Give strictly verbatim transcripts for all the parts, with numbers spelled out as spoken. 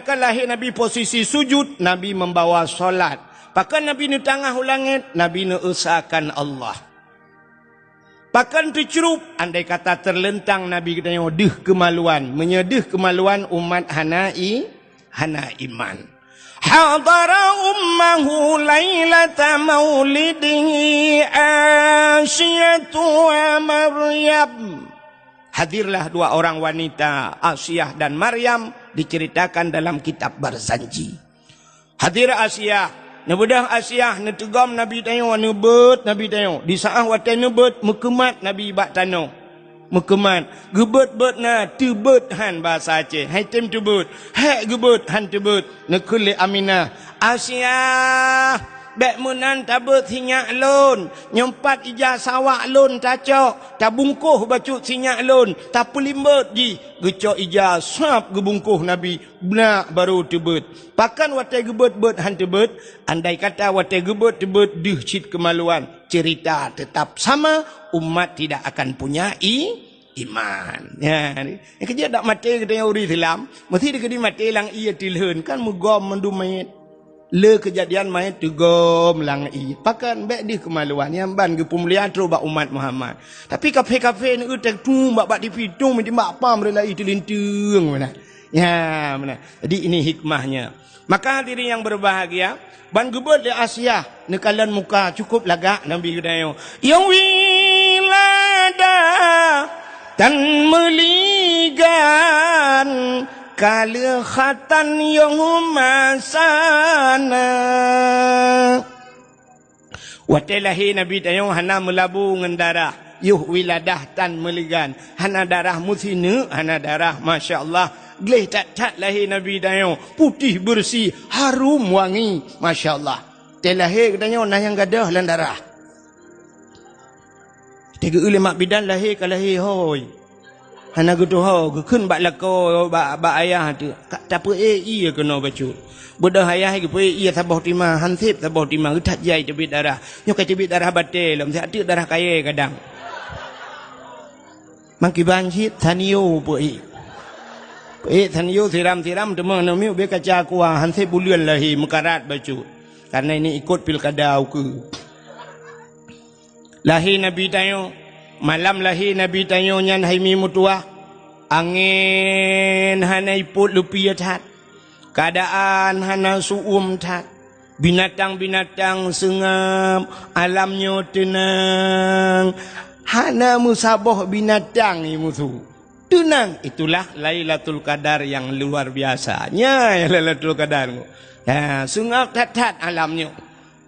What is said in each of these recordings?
Pakon lahé Nabi posisi sujud, Nabi membawa salat. Pakon Nabi neutangah u langét, Nabi neuesakan Allah. Pakon teucrup, andai kata teuleuntang Nabi geutanyoe deuh keumaluan. Meunyoe deuh keumaluan, umat hana i-, hana iman. Hadara ummahu lailata maulidihi Asiyatu wa Maryam. Hadirlah dua orang wanita, Asiah dan Maryam, diceritakan dalam kitab Barzanji. Hadir Asiah, neubeudôh Asiah, neuteugom Nabi tanyoe, neubeuet Nabi tanyoe. Di saát watée neubeuet, meukeumat Nabi bak tanoh. Meukeumat, geubeuet-beuet na, teubeuet han basa Aceh. Hai tem teubeuet, hék geubeuet han teubeuet. Neukheun lé Aminah, "Asiah, bék meunan tabeuet sinyak lôn. Nyoe pat ija sawak lôn tacok, tabungkôh bacut sinyak lôn, tapeulimbeuet jih." Geucok ija sab geubungkôh Nabi, beunak barô teubeuet. Pakon watée geubeuet-beuet han teubeuet? Andai kata watée geubeuet teubeuet deuh cit keumaluan, ceurita teutap sama, umat tidak akan punya i-, iman. Ya, ni. Nyang keujeuet dak maté geutanyoe ureuëng Islam, meusti dikeudi maté lam ié tilheun, kan meugom mandum manyét. Le keujadian manyét teugom lam ié. Pakon bék deuh keumaluan, nyang ban geupeumulia trok bak umat Muhammad. Tapi kafé-kafé neueu teutung bak, bak tipi tung, meuti bak pam rela ié teulinteung meunan. Ya, meunan. Jadi ini hikmahnya. Maka hadirin yang berbahagia, ban geubeuet lé Asiah neukalon muka cukup lagak Nabi geutanyoe. Nyang wiladah tan meuligan ka lheueh khatan nyang masana. Watée lahé Nabi tanyoe hana meulabu ngon darah, yoh wiladah tan meuligan, hana darah meusineuk, hana darah, masya Allah. Gleh that-that lahé Nabi tanyoe, putéh beureusi, harum wangi, masya Allah. Tée lahé geutanyoe na nyang gadôh lam darah. Teugeue lé mak bidan lahé ka lahé hôi. Hana geutuho, geukheun bak lakoe, bak, bak ayah teuh, "Ka tapeuék ié keunoe bacut." Beudôh ayah geupeuék ié saboh tima, han sép saboh tima, geuthat jai teubiet darah. Nyoe ka teubiet darah batée lom, siat teuk darah kayée kadang. Mangkiban cit, sanio peuék. Peuék sanio siram-siram, teuma aneuk miet ubé kaca aqua, han sép buleuen lahé, meukarat bacut. Karena ini ikot pilkada ukeue. Lahé Nabi tanyoe, malam lahé Nabi tanyoe nyan hai mi meutuwah, angén hana ipot leupie that, keuadaan hana su'uem that, binatang-binatang seungab, alam nyoe teunang, hana meusaboh binatang i musu. Teunang, itulah Lailatul Qadar yang luar biasa. Nyan Lailatul Qadar. Ha, seungab that-that alam nyoe.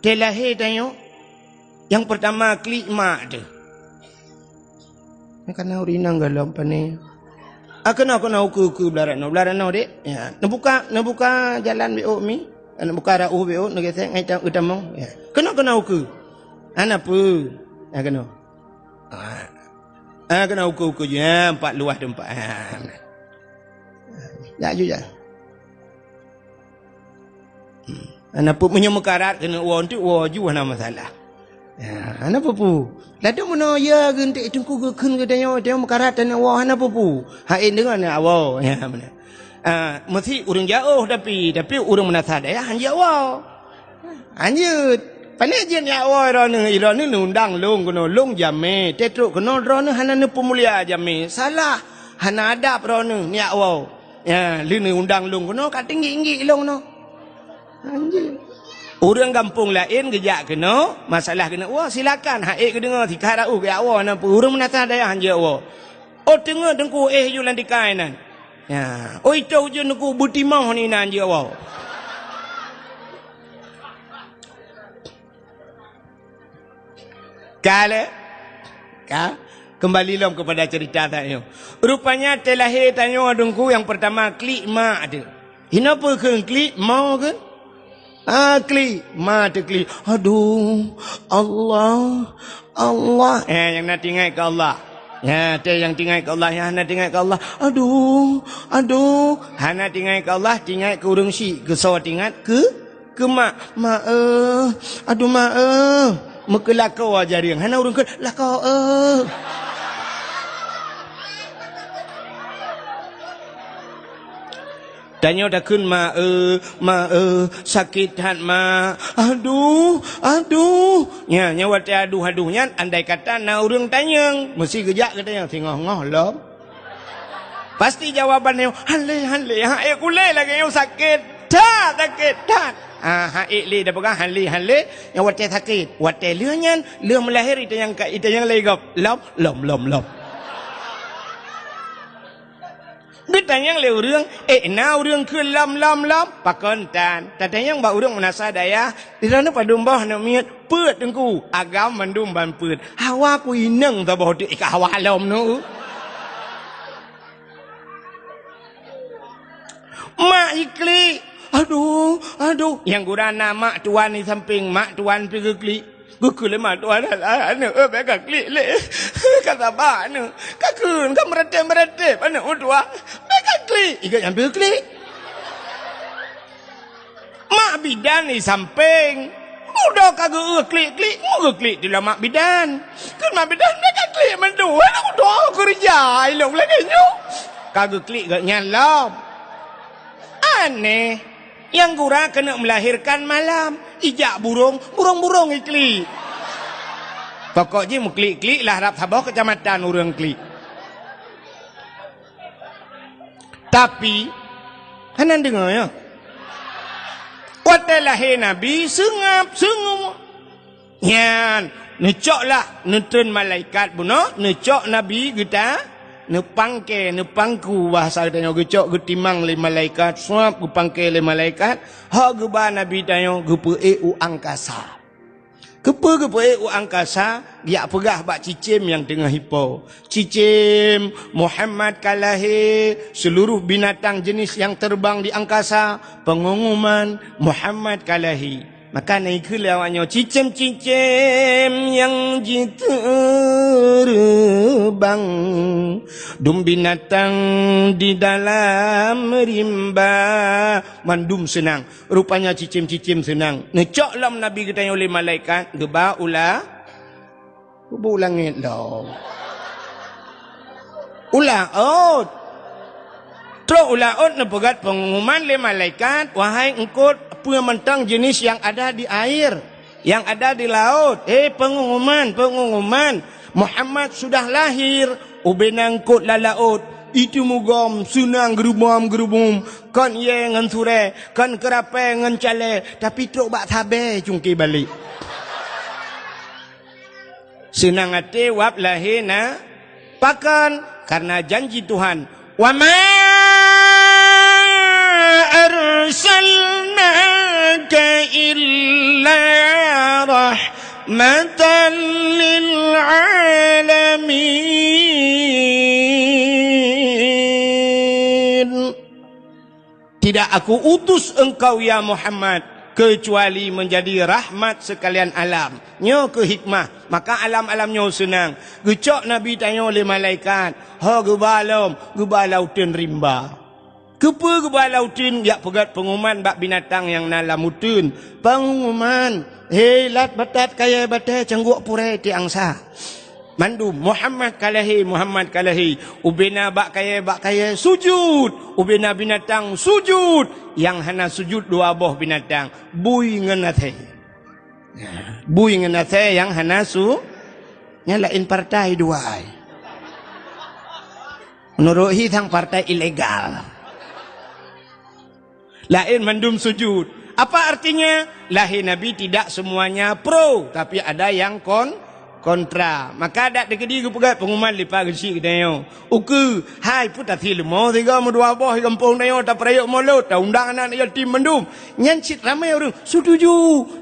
Tée lahé tanyoe, nyang peurtama klik mak teuh. Nyan kana ureuëng inong gohlom pané. Ah, keunoe, keunoe ukeue, ukeue blah rot noe, blah rot noe, Dek. Ya, neubuka, neubuka jalan beu mi. Neubuka rot ueh beu, neugesek ngai ta-, geutamong. Ya. Keunoe, keunoe ukeue. Hana peue. Ya, keunoe. Ah. Ah, keunoe ukeue-ukeue jih. Ya, empat luah teumpat. Ah. Jak ju jak. Hmm. Hana peue, meunyoe meukarat keuneuk woe, enteuk woe ju hana masalah. Ya, hana peue-peue. Ladôm meunoe ya geunteuk teungku geukheun geutanyoe, tanyoe meukarat taneuk woe, hana peue-peue. Hai deungon ya woe. Ya, meunan. Ah, meusti ureuëng jaoh tapi, tapi ureuëng meunasah dayah hanjeuet woe. Hanjeuet. Pane jeuet jak woe droeneuh, droeneuh neuundang lôn keunoe, lôn jamé. Teutrok keunoe droeneuh hana neupeumulia jamé. Salah. Hana adab droeneuh jak woe. Ya, lheueh neuundang lôn keunoe, ka tinggi-tinggi lôn keunoe. Hanjeuet. Ureuëng gampông laén geujak keunoe, masalah keuneuk woe, silakan. Hai geudeungoe, sikarat uh geujak woe, na peue ureuëng meunasah dayah hanjeuet woe. Oh, teungoh teungku éh ju lam tikai nan. Ya. Oi, toh ujeuen nuku beutimoh ni nan jeuet woe. Ka lé? Ka? Kembali lom kepada cerita tanyoe. Rupanya teuh lahé tanyoe teungku nyang pertama klik mak teuh. Hinoe peue kheun klik, mo kheun? Ah, klik. Ma teuklik. Aduh, Allah, Allah. Eh, nyang na teuingat keu Allah. Ya, teuh nyang teuingat keu Allah, nyang hana teuingat keu Allah. Aduh, aduh. Hana teuingat keu Allah, teuingat keu ureuëng syik. Keu soe teuingat? Keu, keu mak. Mak, eh. Aduh, mak, eh. Meukeulakoe jareung. Hana ureuëng kheun, lakoe, eh. Tanyoe takheun, "Ma, eh, ma, eh, sakét that, ma. Aduh, aduh." Nya, nya watée aduh-aduh nyan, andai kata na ureuëng tanyong, meusi geujak keu tanyong, "Singoh-ngoh lom?" Pasti jawaban nyoe, "Hale, hale, ha ék kulée lagée nyoe sakét that, sakét that." Ah, ha ék lé, dah peugah hale, hale, nyang watée sakét. Watée lheueh nyan, lheueh meulahé, itanyong ka, itanyong lé gob, "Lom, lom, lom, lom." Geutanyong lé ureuëng, "Ék na ureuëng kheun lom, lom, lom?" Pakon tan? Tatanyong bak ureuëng meunasah dayah, "Di droeneuh padum boh aneuk miet?" "Peuet, Teungku." "Agam mandum ban peuet." "Hawa ku inong saboh teuk, ék ka hawa lom nyoe." Mak jiklik. Aduh, aduh. Nyang gura na mak tuan di sampéng, mak tuan pih geuklik. Geukheun lé mak tuan, "Alah, aneuk, eh, bék kaklik lé. Ka saba aneuk. Kakheun, ka meuratéb-meuratéb aneuk meutuah. Bék kaklik." Ikat nyang pih geuklik. Mak bidan di sampéng. Udah ka geu-, geuklik-klik, mu geuklik di lam mak bidan. Kheun mak bidan, "Bék kaklik mandum, aneuk meutuah keureuja ilong lagée nyoe." Ka geuklik gobnyan lom. Aneh. Nyang gura keuneuk meulahérkan malam, ijak burông, burông-burông iklik. Pokok jih meuklik-klik lah rab saboh keucamatan ureuëng klik. Tapi, hana deungoe nyoe. Watée lahé Nabi, seungab, seungab. Nyan, neucok lah, neutreun malaikat bunoe, neucok Nabi geuta, neupangke, neupangku, bahasa geutanyoe geucok geutimang lé malaikat, suab geupangke lé malaikat, ho geuba Nabi tanyoe geupeuék u angkasa. Keupeue geupeuék u angkasa? Geujak peugah bak cicém nyang teungoh ipo, "Cicém, Muhammad ka lahé, seuluruh binatang jeuneuh nyang teubang di angkasa, peungumuman, Muhammad ka lahé." Maka na ikheun lé awaknyoe, "Cicém-cicém nyang jiteubang, dum binatang di dalam rimba." Mandum seunang. Rupanya cicém-cicém seunang. Neucok lom Nabi geutanyoe lé malaikat, geuba u la-, geuba u langét lom. U laôt. Trok u laôt neupeugét peungumuman lé malaikat, "Wahai eungkôt, peue mantong jeuneuh nyang ada di air, nyang ada di laôt, hé peungumuman, peungumuman, Muhammad sudah lahir." Ubena eungkôt lam laôt, iteumugom seunang geurubom-geurubom, kon ié ngon surée, kon keurapée ngon calée, tapi trok bak sabée cungké balek. Seunang até wab lahé na, pakon? Kareuna janji Tuhan, "Wa ma arsalnaka illa rahmatan lil alamin." Tidak Aku utus engkau, ya Muhammad, kecuali menjadi rahmat sekalian alam. Nyoe keuh hikmah. Maka alam-alam nyoe seunang. Geucok Nabi tanyoe lé malaikat. Ho geuba lom, geuba lam uteuen rimba. Keupeue geuba lam uteuen? Jak peugét peungumuman bak binatang nyang na lam uteuen. Peungumuman, "Hé lat batat kayée batée cangguek purée tiang sa." Mandum, "Muhammad ka lahé, Muhammad ka lahé." Ubena bak kayée, bak kayée sujut. Ubena binatang sujut. Nyang hana sujut dua boh binatang, bui ngon asée. Bui ngon asée nyang hana su-, nyan laén partai dua ai. Meunurot hi sang partai ilegal. Laén mandum sujut. Apa artinya? Lahé Nabi tidak semuanya pro, tapi ada yang kon-, kontra. Maka dak dikeudi geupeugah pengumuman lipat geuchik geutanyoe. Ukeue, hai peue tasie leumo sigoe meudua boh di gampông tanyoe tapeurayeuk molot, taundang aneuk yatim mandum. Nyan cit ramé ureuëng setuju,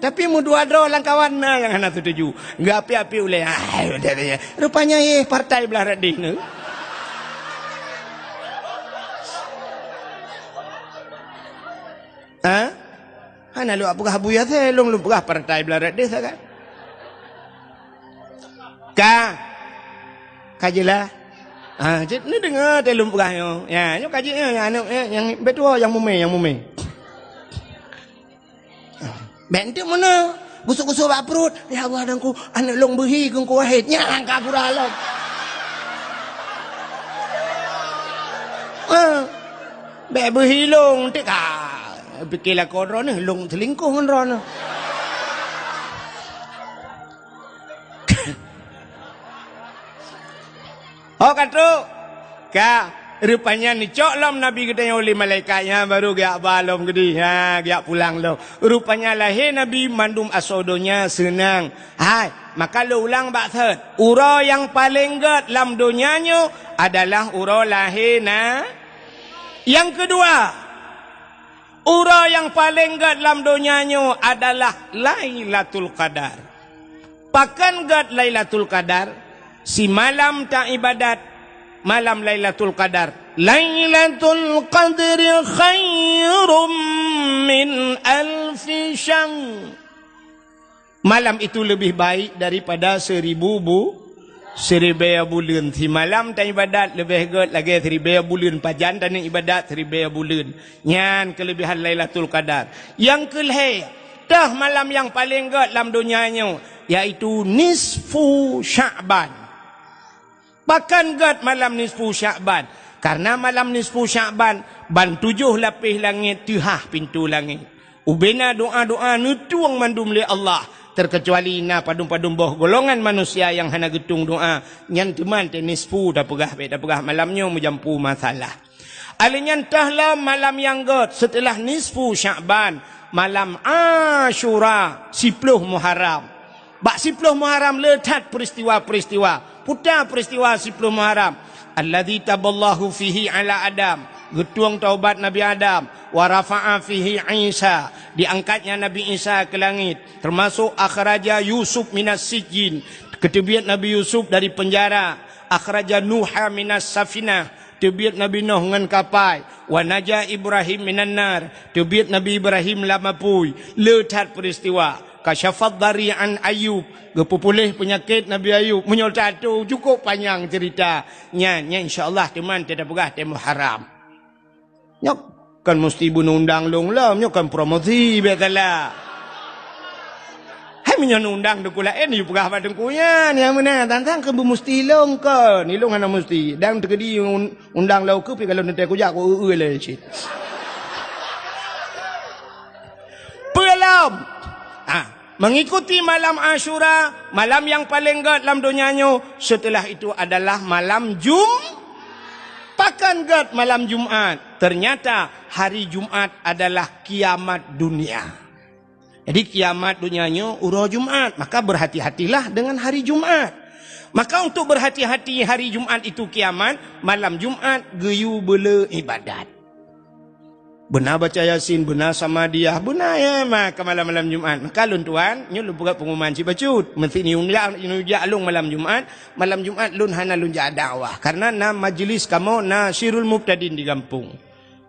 tapi meudua droe lam kawan na nyang hana setuju. Geuapi-api ulée, "Hai, rupanya yeh partai blah radeh nyoe." Ha? Hana lôn peugah Abu Yasir, lôn, lôn peugah partai blah radeh sagai. Ka. Ka jeulaih. Ha, cit, ni deungoe teuh lôn peugah nyoe. Ya, nyoe ka jeuet nyoe, nyang aneuk, nyang, nyang beutôi, nyang mumé, nyang mumé. Bék enteuk meunoe, gusok-gusok bak pruet. "Ya Allah, Teungku, aneuk lôn beuhi keu Teungku Wahid." Nyan ka pura lom. Ha. Bèk beuhi lôn, tik, ah, pike lakoe droeneuh, lôn seulingkoh ngon droeneuh. Oh, ka trok. Ka, rupanya neucok lom Nabi geutanyoe lé malaikat nyan, baru geujak ba lom keudeh. Ha, geujak pulang lom. Rupanya lahé Nabi mandum asoe donya seunang. Hai, maka lôn ulang bak thot. Uroe nyang paleng gèt lam donya nyoe adalah uroe lahé na. Nyang keudua, uroe nyang paleng gèt lam donya nyoe adalah Lailatul Qadar. Pakon gèt Lailatul Qadar? Simalam taibadat malam Lailatul Qadar. Lailatul Qadri khairum min alfi syahr. Malam itu lebih baik daripada seribu bu-, siribèe buleuen. Simalam taibadat leubeh gèt lagèe siribèe buleuen. Pajan taneuk ibadat siribèe buleuen. Nyan keuleubehan Lailatul Qadar. Nyang keulhèe, toh malam nyang paleng gèt lam donya nyoe, yaitu nisfu Sya'ban. Pakon gèt malam nisfu Sya'ban? Karena malam nisfu Sya'ban, ban tujoh lapéh langét teuhah pintoe langét. Ubena doa-doa neutueng mandum lé Allah, terkecuali na padum-padum boh golongan manusia nyang hana geutueng doa, nyan teuma teuh nisfu tapeugah, bèk tapeugah malam nyoe meujampu masalah. Alèh nyan toh lom malam nyang gèt seuteulah nisfu Sya'ban, malam Asyura, siploh Muharram. Bak siploh Muharram le that peuristiwa-peuristiwa. Peue ta peuristiwa siploh Muharram? Alladzi taballahu fihi ala Adam, geutueng taubat Nabi Adam, wa rafa'a fihi Isa, diangkatnya Nabi Isa keu langét, teumasok akhraja Yusuf minas sijjin, geuteubiet Nabi Yusuf dari peunjara, akhraja Nuha minas safinah, teubiet Nabi Nuh ngon kapai, wa naja Ibrahim minan nar, teubiet Nabi Ibrahim lam apui. Le that peuristiwa. Kasyafad dari an Ayub, geupeupuléh peunyakét Nabi Ayub. Meunyoe tatu cukôp panyang ceurita. Nyan, nyan insya Allah teuma teupeugah teuh Muharram. Nyoe kon musti beuneundang lôn lom, nyoe kon promosi biasalah. Hai meunyoe neundang teungku laén, yue peugah bak teungku nyan, nyang meunan, tantang keu beumusti lôn kon, ilôn hana musti. Dan teukeudi un-, undang lôn keu pi kalau neutée kujak ku eu-eu lé cit. Peue lom? Ah, mengikuti malam Asyura, malam nyang paleng gèt lam donya nyoe, setelah itu adalah malam Jum-, pakon gèt malam Jumat. Ternyata hari Jumat adalah kiamat dunia. Jadi kiamat donya nyoe uroe Jumat, maka berhati-hatilah dengan hari Jumat. Maka untuk berhati-hati hari Jumat itu kiamat, malam Jumat geuyue beule ibadat. Beuna baca Yasin, beuna Samadiyah, beuna, ya, maka malam-malam Jumat. Maka lôn tuan, nyoe lôn peugah pengumuman cit bacut. Meusti neujak, neujak lôn malam Jumat, malam Jumat lôn hana lôn jak dakwah. Karena na majlis kamoe, na Sirul Mubtadin di gampông.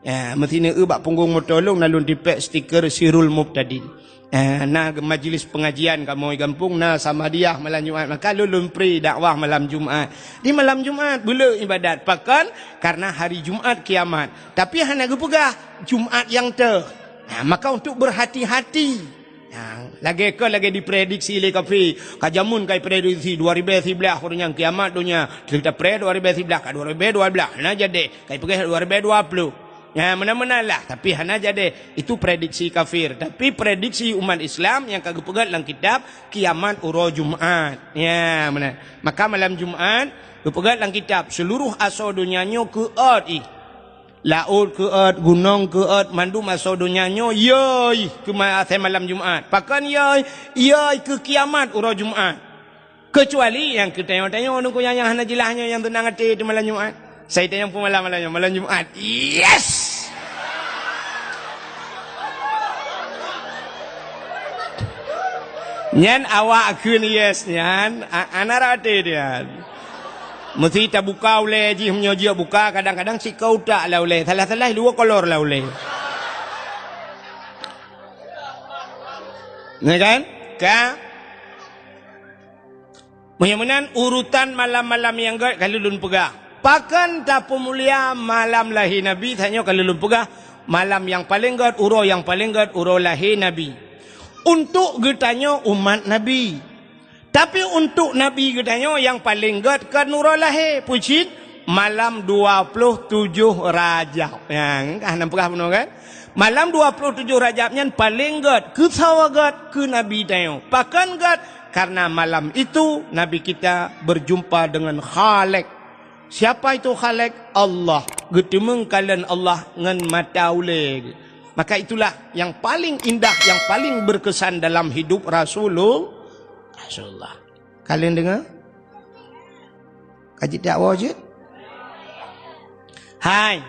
Ya, meusti neueu bak punggong moto lôn na lôn tipék stiker Sirul Mubtadin. Eh, na majlis pengajian kamoe gampông, na Samadiyah malam Jumat. Maka lôn lôn pri dakwah malam Jumat. Di malam Jumat beule ibadat. Pakon? Karena hari Jumat kiamat. Tapi hana geupeugah Jumat nyang teuh. Nah, maka untuk berhati-hati. Nah, lagèe kon lagèe diprediksi lé kafé. Ka jameun ka diprediksi dua ribèe siblaih, ureueng nyang kiamat donya. Kita pre dua ribèe siblaih ka dua ribèe dua blah. Hana jadi. Ka dipeugah dua ribèe dua ploh. Ya, meunan-meunan lah, tapi hana jadi. Itu prediksi kafir. Tapi prediksi umat Islam nyang ka geupeugah lam kitab, kiamat uroe Jumat. Ya, meunan. Maka malam Jumat, geupeugah lam kitab, seluruh asoe donya nyoe keuôt ih. Laôt keuôt, gunong keuôt, mandum asoe donya nyoe yôi keu ma-, asai malam Jumat. Pakon yôi? Yôi keu kiamat uroe Jumat. Keucuali nyang keu tanyoe-tanyoe nungku nyang, nyang hana jeulaih nyoe nyang teunang até di malam Jumat. Sai tanyoe peumalam malam nyoe, malam Jumat. Yes! Nyan awak kheun yes nyan, a-, hana rate nyan. Meusti tabuka ulèe jih, meunyoe jeuet buka, kadang-kadang sikau tak lah ulèe. Salah-salah dua kolor lah ulèe. Ya kan? Ka? Meunyoe meunan urutan malam-malam nyang gèt ka lôn peugah. Pakon tapeumulia malam lahé Nabi, tanyoe ka lôn peugah, malam nyang paleng gèt, uroe nyang paleng gèt, uroe lahé Nabi. Untuk geutanyoe umat Nabi. Tapi untuk Nabi geutanyoe nyang paleng gèt kon uroe lahé, peue cit? Malam dua ploh tujoh Rajab. Ya, kan, nampak bunoe kan? Malam dua ploh tujoh Rajab nyan paleng gét, keu sawa gét, keu Nabi tanyoe. Pakon gét? Karena malam itu Nabi kita berjumpa dengan Khalik. Siapa itu Khalik? Allah. Geuteumeung kalon Allah ngon mata ulée geuh. Maka itulah yang paling indah, yang paling berkesan dalam hidup Rasulul-, Rasulullah. Kalian dengar? Kaji tak wajib? Hai.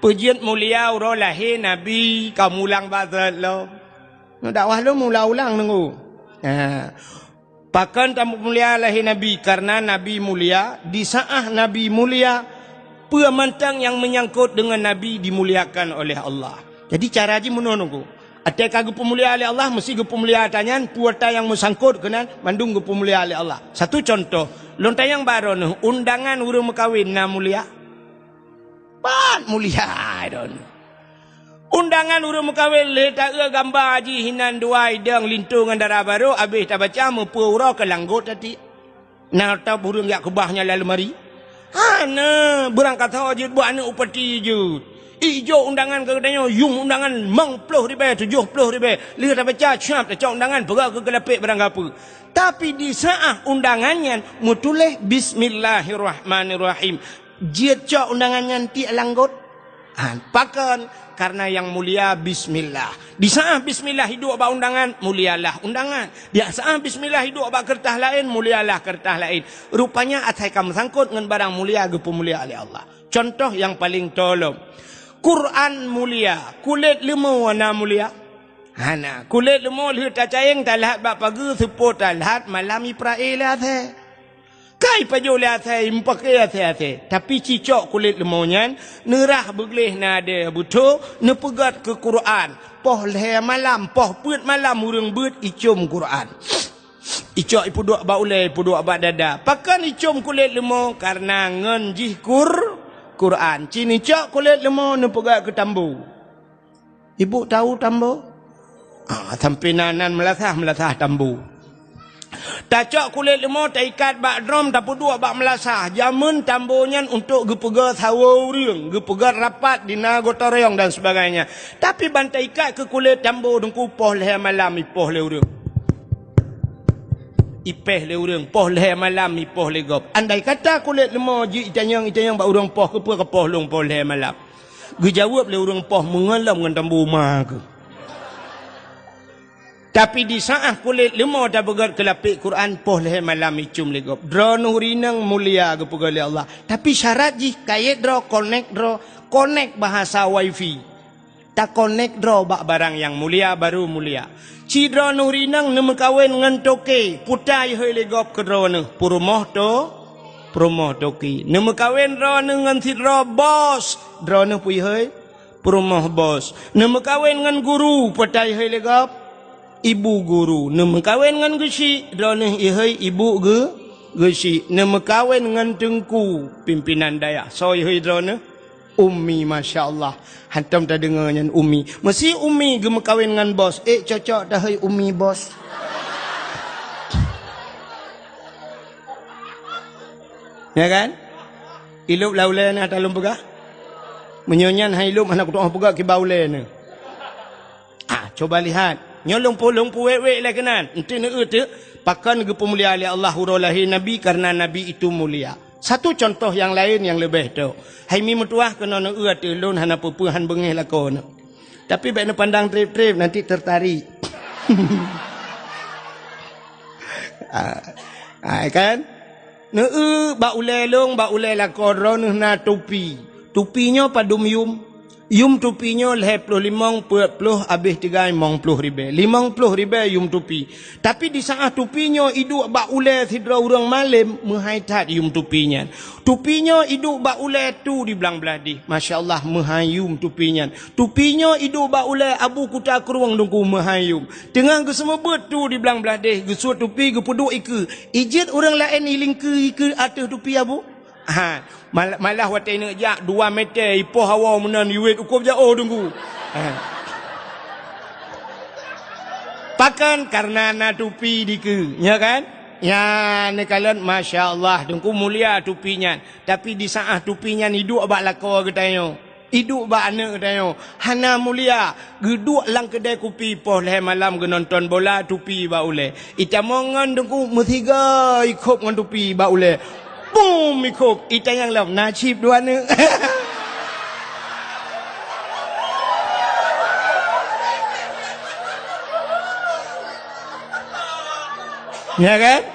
Peujeuet mulia uroe lahé Nabi, ka mulang bak zat lom. Nyoe dakwah lom ulang-ulang nunggu. Ha. Pakon tamulia lahé Nabi? Karena Nabi mulia, di saat Nabi mulia, peue mantong nyang menyangkut dengan Nabi dimuliakan oleh Allah. Jadi cara jih meunoe nunggu. Até ka geupeumulia lé Allah, meusti geupeumulia ata nyan, peue ata nyang meusangkot keunan, mandum geupeumulia lé Allah. Satu contoh, lôn tanyong bak droeneuh, undangan ureuëng meukawen na mulia? Pat mulia droeneuh. Undangan ureuëng meukawen lé taeu gamba jih hinan dua idong linto ngon dara barô, abéh tabaca meupeue uroe keu langgot tati. Na teuh ureuëng jak keubah nyan lam leumari? Hana, beurangkasoe jeuet buet aneuëk upati jeuet. Ijok undangan keu geutanyoe, yum undangan limong ploh ribée, tujoh ploh ribée. Lheueh tabaca, siap tacok undangan, peugah keu geulapék barang gapeue. Tapi di saat undangan nyan meutuléh bismillahirrahmanirrahim. Jeuet cok undangan nyan tiek langgot. Ha, pakon? Karena yang mulia bismillah. Di saat bismillah iduek bak undangan, mulialah undangan. Di saat bismillah iduek bak keureutah laén, mulialah keureutah laén. Rupanya asai ka meusangkot ngon barang mulia geupeumulia lé Allah. Contoh nyang paleng tolom. Quran mulia, kulét leumô na mulia? Hana. Kulét leumô lheueh tacayeng talhat bak pageue, seupôt talhat malam iprae lé asée. Kai pajoh lé asée, meupaké asée-asée. Tapi cicok kulét leumô nyan, neurah beugleh na adée beutho, neupeugét keu Quran. Poh lhée malam, poh peuet malam ureuëng beuet icom Quran. Icok ipeuduek bak ulée, ipeuduek bak dada. Pakon icom kulét leumô? Karena ngon jih Qur-, Quran. Ci neucok kulét leumô neupeugét keu tambo. Ibu tahu tambo? Ah, sampai na nan meulasah-meulasah tambo. Tacok kulét leumô, taikat bak drom, tapeuduek bak meulasah. Jameun tambo nyan untuk geupeugét sawoe ureuëng, geupeugét rapat di na gotong royong dan sebagainya. Tapi ban taikat keu kulét tambo teungku, poh lhée malam ipoh lé ureuëng. Ipéh lé ureuëng, poh lhée malam ipoh lé gob. Andai kata kulét leumô jeuet itanyong-itanyong bak ureuëng poh, keupeue kapoh lôn poh lhée malam? Geujaweueb lé ureuëng poh meungon lom ngon tambo ma keuh. Tapi di saat kulét leumô tapeugét keu lapék Quran, poh lhée malam icom lé gob. Droeneuh ureuëng inong mulia geupeugét lé Allah. Tapi syarat jih kayét droe, konek droe, konek bahasa wifi. Takonek droe bak barang nyang mulia, baru mulia. Ci droeneuh ureuëng inong neumeukawen ngon toke, peue ta ihôi lé gob keu droeneuh? Peurumoh to-, peurumoh toke. Neumeukawen droeneuh ngon sidroe bos, droeneuh peue ihôi? Peurumoh bos. Neumeukawen ngon guru, peue ta ihôi lé gob? Ibu guru. Neumeukawen ngon geuchik, droeneuh ihôi ibu geu-, geuchik. Neumeukawen ngon teungku, pimpinan dayah, soe ihôi droeneuh? Ummi, masya Allah. Hantom tadeungoe nyan ummi. Meusi ummi geumeukawen ngon bos. Eh, cocok tahôi ummi bos. Ya kan? Ilop lam ulée na talom peugah. Meunyoe nyan hai ilop hana kutu'oh peugah kiban ulée na. Ah, coba lihat. Nyoe lôn pu-, lôn puwék-wék lé keunan. Enti neueu teuk, pakon geupeumulia lé Allah uroe lahé Nabi, karena Nabi itu mulia. Satu contoh nyang laén nyang leubeh tok. Hai mi meutuwah keunoe neueu ateueh lôn hana peue-peue han beungéh lakoe nyoe. Tapi bék neupandang treb-treb, nanti tertarik. Ah, ah, kan? Neueu bak ulée lôn, bak ulée lakoe droeneuh na tupi. Tupi nyoe padum yum? Yum tupi nyoe lhée ploh limong, peuet ploh, abéh tigai limong ploh ribée. Limong ploh ribée yum tupi. Tapi di saat tupi nyoe iduek bak ulée sidroe ureuëng malém, meuhai that yum tupi nyan. Tupi nyoe iduek bak ulée tu di blang blaih deh. Masya Allah, meuhai yum tupi nyan. Tupi nyoe iduek bak ulée Abu Kuta Krueng Teungku, meuhai yum. Teungoh geuseumeubeuet tu di blang blaih deh, geusuet tupi geupeuduek ikeue. Ijeuet ureuëng laén ilingkeue ikeue ateueh tupi Abu? Ha, mal-, malah watée neuk jak dua meter ipoh hawa meunan iwet ukôb jaoh Teungku. Ha. Pakon? Karena na tupi dikeue, nya kan? Nyan neukalon, masya Allah, Teungku, mulia tupi nyan. Tapi di saat tupi nyan iduek bak lakoe geutanyoe, iduek bak aneuk geutanyoe, hana mulia. Geuduek lam keudè kupi, poh lhèe malam geunonton bola, tupi bak ulèe. Itamong ngon Teungku, meusiga ikhop ngon tupi bak ulèe. Bum, ikhop, itanyong lom, na chip dua aneuk. Ya kan?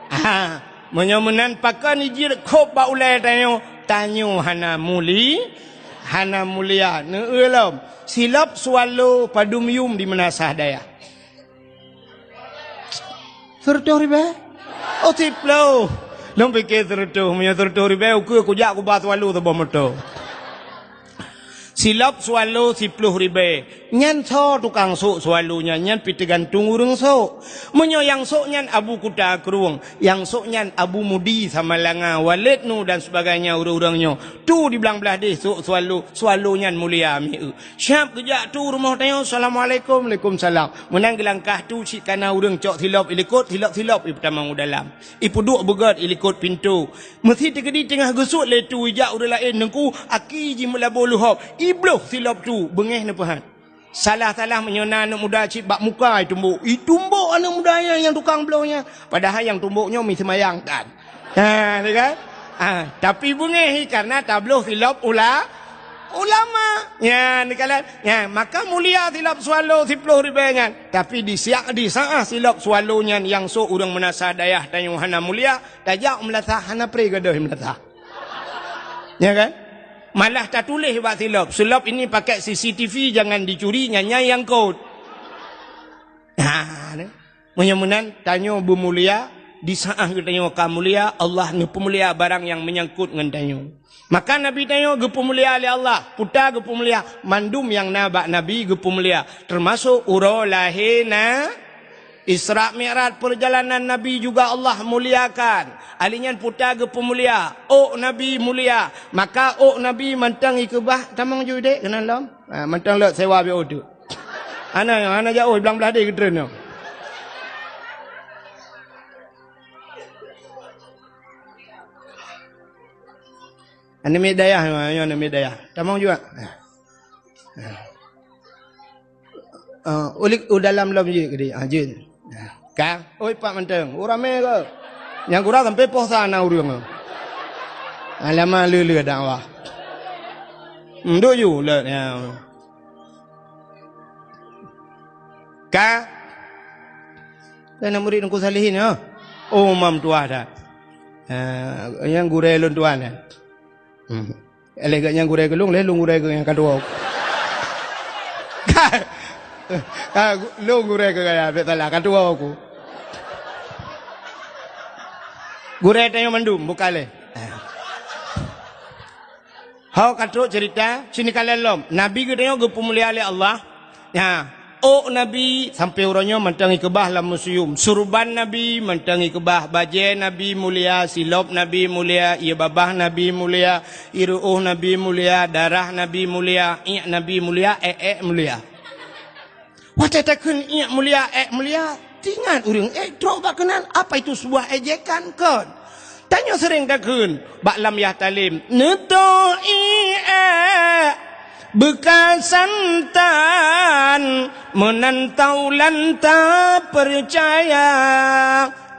Ah, meunyoe meunan, pakon ijeuet khop bak ulèe tanyoe? Tanyoe hana muli-, hana mulia. Neueu lom, silop swallow padum yum di meunasah dayah? Sireutôh ribèe? Oh, siploh. Lôn piké sireutôh, meunyoe sireutôh ribèe, ukeue kujak kuba swallow saboh moto. Silop swallow siploh ribèe. Nyan soe tukang sôk swallow nyan? Nyan pih teugantung ureueng sôk. Meunyoe nyang sôk nyan Abu Kuta Krueng, nyang sôk nyan Abu Mudi Samalanga, Walid Nu dan sebagainya, ureueng-ureueng nyoe tu di blang blaih deh sôk swallow, swallow nyan mulia mieu. Siap geujak tu rumoh tanyoe, "Assalamualaikum." "Waalaikumsalam." Meunan geulangkah tu cit kana ureueng cok silop ilikot, silop-silop ipeutamong u dalam. Ipeuduek beugöt ilikot pintoe. Meusi teukeudi teungoh geusut lé tu ijak ureueng laén, Teungku, aki jih meulaboh luhob. Ibloh silop tu, beungéh neupeuhat. Salah-salah meunyoe na aneuk muda cit bak muka itumbok. Itumbok aneuk muda nyan nyang tukang bloh nyan. Padahai nyang tumbok nyoe mi seumayang tan. Ha, ni kan? Ha, tapi beungéh hi karena tabloh silop ula-, ulama. Nyan, ni kan? Nyan, maka mulia silop swallow siploh ribèe nyan. Tapi di siak, di saat silop swallow nyan nyang sôk ureueng meunasah dayah tanyoe hana mulia, tajak u meulasah hana pré gadôh meulasah. Ya kan? Malah tatuléh bak silop, "Silop ini pakai C C T V, jangan dicuri, nyan nyang kot." Ha, ni. Meunyoe meunan, tanyoe beumulia, di saat geutanyoe ka mulia, Allah neupeumulia barang nyang meunyangkot ngon tanyoe. Maka Nabi tanyoe geupeumulia lé Allah, peue ta geupeumulia, mandum nyang na bak Nabi geupeumulia, teumasok uroe lahé na-, Isra Mi'raj, perjalanan Nabi juga Allah muliakan. Ali nyan peue ta geupeumulia, ôk Nabi mulia. Maka ôk Nabi mantong ikeubah, tamong ju dek keunan lom. Ha, mantong lok sewa biôh tu. Hana, hana jauh, blang blaih deh geutreun nyoe. Aneuk miet dayah, nyoe aneuk miet dayah. Tamong juga. Ah, ulik u dalam lom jeuet keudeh. Ah, jeuet. Ka? Oi, pat mantong. Oh, ramé ke? Nyang gura sampai poh sa na ureueng. Alamak, le-le dakwah. Nduk ju, le, ya. Ka? Kan murid Teungku Salihin, ya? Oh, mam tuah dah. Ah, nyang gurèe lôn tuan, ya? Hmm. Lé geuh nyang gurèe keu lôn, lé lôn gurèe keu nyang ka tuwoe. Ka, ka, lôn gurèe keu gaya, bèk salah, ka tuwoe ku. Gurèe tanyoe mandum, bukan lé. Ho ka trok cerita, sini kalian lom. Nabi geutanyoe geupeumulia lé Allah. Nyan, ôk Nabi sampoe uroe nyoe mantong ikeubah lam museum. Surban Nabi mantong ikeubah, bajèe Nabi mulia, silop Nabi mulia, ie babah Nabi mulia, ie reuôh Nabi mulia, darah Nabi mulia, iék Nabi mulia, ék-ék mulia. Watèe takheun iék mulia, ék mulia, teuingat ureueng ék trok bak keunan, apa itu sebuah ejekan, kon? Tanyoe seuréng takheun bak lam yah talem, "Neutoh iék ék beukasan tan, meunan taulan tapeucaya."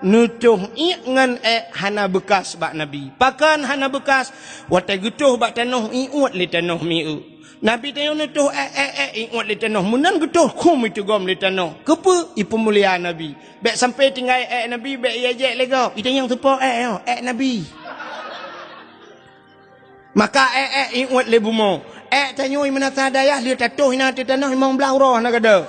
Neutoh iék ngon ék hana beukas bak Nabi. Pakon hana beukas? Watèe geutoh bak tanoh, iuet lé tanoh mieu. Nabi tanyoe neutoh ék, ék, ék, iuet lé tanoh. Meunan geutoh, khum iteugom lé tanoh. Keupeue? Ipeumulia Nabi. Bèk sampoe tinggai ék Nabi, bèk iéjek lé gob. Itanyong soe po ék nyoe, ék Nabi. Maka ék, ék, iuet lé bumoe. Ék tanyoe i meunasah dayah, lheueh tatoh inan ateueh tanoh, limong blaih uroe hana gadôh.